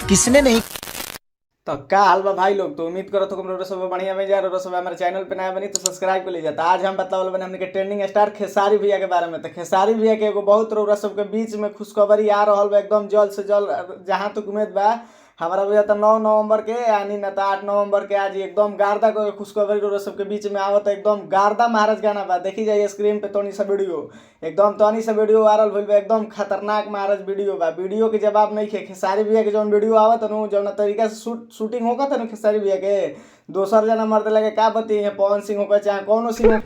किसने नहीं तो का हाल बा भाई लोग। तो उम्मीद करो तो तुम सब बढ़िया में जा रहे सब। हमारे चैनल पे नया बनी तो सब्सक्राइब कर लीजिए। तो आज हम बतावल बने हमने के ट्रेंडिंग स्टार खेसारी भैया के बारे में। तो खेसारी भैया के एगो बहुत रौरा सबके बीच में खुशखबरी आ रहल बा एकदम जल्द से जल्द, जहाँ तक उम्मीद बा हमारा भैया तो 9 नवंबर के यानी न तो 8 नवंबर के आज एकदम गार्दा को खुशखबरी रौरा सबके बीच में आवत है। एकदम गार्दा महाराज गाना बा, देखी जाइए स्क्रीन पे तोनी सा वीडियो, एकदम तनी सा वीडियो वायरल भइल बा, एकदम खतरनाक महाराज वीडियो बा। वीडियो के जवाब नहीं खे खेसारी भैया के जौन वीडियो आवत नु, जौन तरीका से शूटिंग होकत नु खेसारी भैया के, दोसर जना मर्द लगे का बती है, पवन सिंह होकर चाहे कौनो सिंह हो,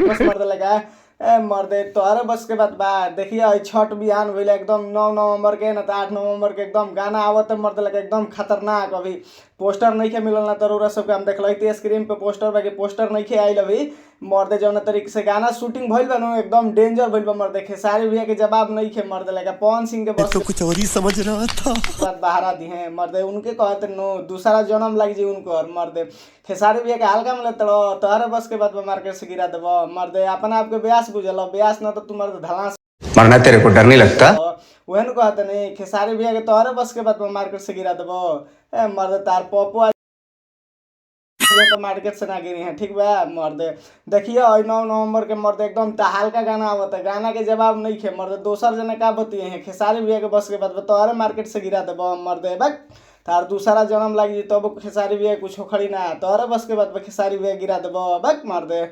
बस मर्द लगा ए मर्दे तोहरे बस के बात बा। देखिए छठ बिहान भइल एकदम 9 नवंबर के न तो 8 नवंबर के एकदम गाना आवत है मर्द लगे एकदम खतरनाक। अभी पोस्टर नहीं के मिलल ना तो रउरा सबके हम देखलती स्क्रीन पे पोस्टर बा कि पोस्टर नहीं के आइल अभी मर्दे। जौन तरीके से गाना शूटिंग भइल बा नु एकदम डेंजर भइल बा मर्दे। खेसारी भैया के जवाब नहीं खे मर्द लगे, पवन सिंह के बस तो कुछ और ही समझ रहा था। बात बहारा दी है मर्दे, उनके कहते नो दूसरा जन्म लग जी उनको। और मर्दे खेसारी भैया के हल्का में लेते रहो, तोहरे बस के बाद मार्केट से गिरा देबो मर्दे। अपना आपके ब्यास बुझल, ब्यास ना तो तू मर्द धलास मरना तेरे को डर नहीं लगता? वह न कहते नहीं खेसारी भैया के तोहरे बस के बाद मार्केट से गिरा देबो ए मर्दे। तार पप्पू तो मार्केट से ना गिरी है, ठीक बा मर्दे। देखिए 9 नवंबर के मर्दे एकदम तहाल का गाना आवत है, गाना के जवाब नहीं खे मर्दे। दोसर जना का बतिए है खेसारी भैया के बस के बाद तोहरे मार्केट से गिरा देबो मर्दे। बक तार दूसरा जन्म लागी तब खेसारी भैया कुछ होखड़ी ना, तोहरे बस के बाद खेसारी भैया गिरा देबो बक मर्दे।